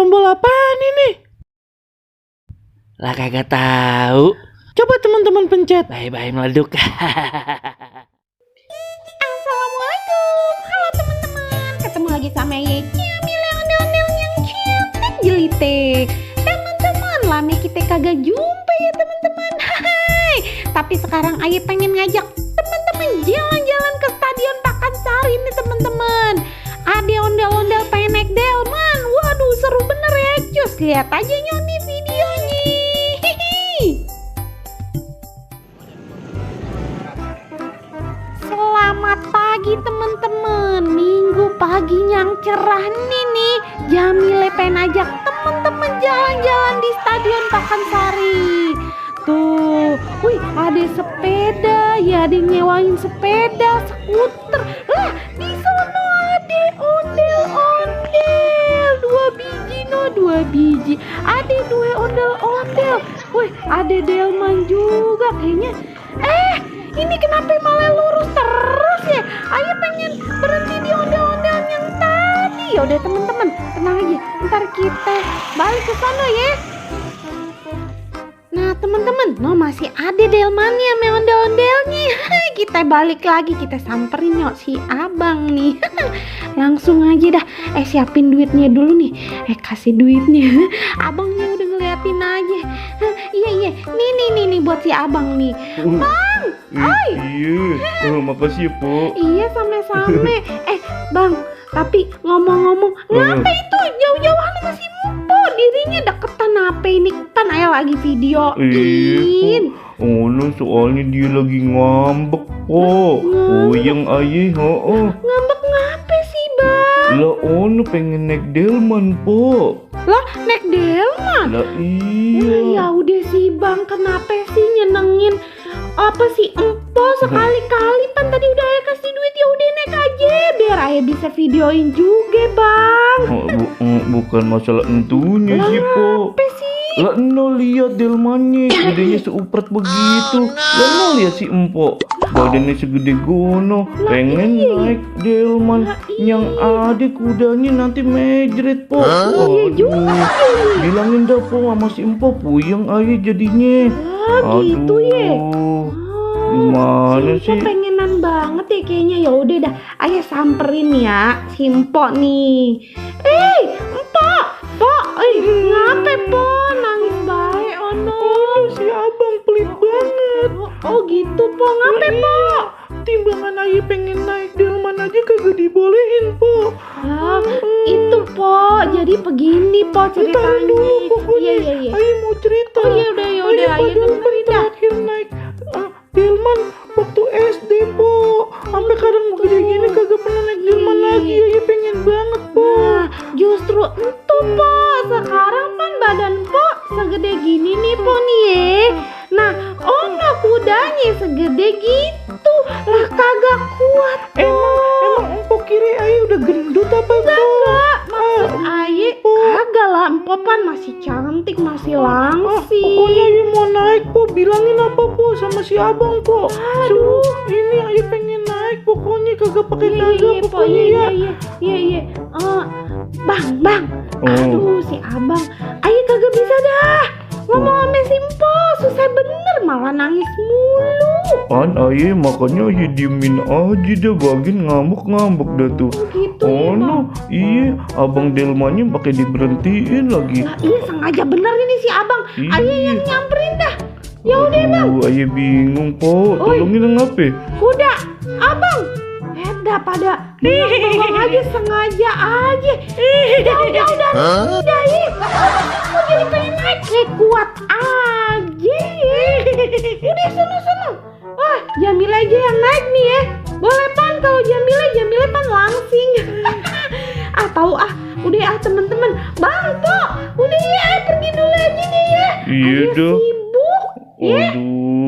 tombol apaan ini? Lah kagak tahu. Coba teman-teman pencet. Bye-bye meleduk. Assalamualaikum, halo teman-teman. Ketemu lagi sama Ye Jamil yang ondel-ondel yang cantik jelite. Teman-teman, lama kita kagak jumpa ya teman-teman. Hai. Tapi sekarang Aye pengen ngajak teman-teman jalan-jalan ke Stadion Pakansari nih teman-teman. Ada ondel-ondel pengen naik delman. Waduh, seru bener ya. Cus, lihat aja nyoni videonya. Selamat pagi teman-teman. Minggu pagi yang cerah nih. Jamile pengen ajak teman-teman jalan-jalan di Stadion Pakansari. Tuh, wih, ada sepeda ya, ada nyewain sepeda, skuter. Lah, di sono ada ondel-ondel. Dua biji. Ada dua ondel-ondel. Wih, ada delman juga kayaknya. Ini kenapa malah lurus terus ya? Ayo pengen berhenti di ondel-ondel yang tadi. Yaudah teman-teman, tenang aja. Ntar kita balik ke sana ya. Nah teman-teman, masih ada delmannya sama ondel-ondelnya. Kita balik lagi, kita samperin yuk si abang nih. Langsung aja dah. Siapin duitnya dulu nih. Kasih duitnya. Abangnya udah ngeliatin aja. Iya. Nih buat si abang nih. Bang, oi. Iya, makasih ya, Po. Iya sama-sama. Bang, tapi ngomong-ngomong, ngapa itu jauh-jauhan sama si Mpo? Dirinya deketan apa ini? Kan Ayah lagi videoin. Soalnya dia lagi ngambek, Po. Yang ayah, Ngambek ngapa sih, Bang? Lah, pengen naik delman, Po. Lah, naik delman? Lah, iya. Ya udah sih, Bang. Kenapa sih nyenengin apa sih Empo sekali-kali? Pan tadi udah Ayah kasih duit, ya udah naik aja biar Ayah bisa videoin juga, Bang. Bukan masalah entunya sih, Po. Apa sih? Lah, lihat delmannya, gedenya seuprat begitu. Lah, lihat si Empo, badannya segede gono, pengen naik delman. Yang ada kudanya nanti mejret, Po. Iya juga. Bilangin dah, Po, sama si Empo, puyeng ayah jadinya. Gitu ya. Gimana Si Empo sih? pengenan banget ya kayaknya. Ya udah dah, Ayah samperin ya si Empo nih. Empo, Po, ngapain Po? Nangis bae, Si abang pelit banget. Oh gitu Po, ngapain Po? Timbangan ayah pengen naik delman aja kagak dibolehin, Po. Itu Po, jadi begini Po ceritanya. Dulu, pokoknya Iya. ayah mau cerita. Oh ya udah, Ayah dengerin dah. Terakhir naik delman waktu SD, Po. Sampai kadang gede gini kagak pernah naik delman lagi. Ayah pengen banget, Po. Nah, justru itu Po, sekarang kan badan Po segede gini nih Po nih ya. Nah, kudanya segede gitu lah, kagak kuat Po. Emang Empo kiri ayah udah gendut apa, Po? Enggak, maksud Aye kagak lah, Empo pan masih cantik, masih langsing. Pokoknya ayah mau naik, Po. Bilangin apa, Po, sama si abang, Po. Suruh ini ayah pengen naik, pokoknya kagak pakai dagang, pokoknya ya. Iya. Bang. Aduh, si abang. Aye kagak bisa dah ngomong sama si Empo, susah bener, malah nangis mulu. Kan ayah makanya ayah diemin aja dah, bagian ngambek dah tuh. Gitu Oh ya, no, iya, abang delmannya pakai diberhentiin lagi. Lah, iya sengaja bener ini si abang. Iya. Ayah yang nyamperin dah. Ya udah bang. Ayah bingung, Po. Tolongin ngapain? Kuda, abang. Dah pada tolong aja, sengaja aja. Udah. Udah ya. Mau jadi pengen naik, kuat aja. Udah sono. Wah, Jamila aja yang naik nih ya. Boleh Pan, kalau Jamila Pan langsing. Tahu udah teman-teman. Bang, Po, udah ya pergi dulu aja deh ya. Iya Ayah dah. sibuk. Ya. Aduh,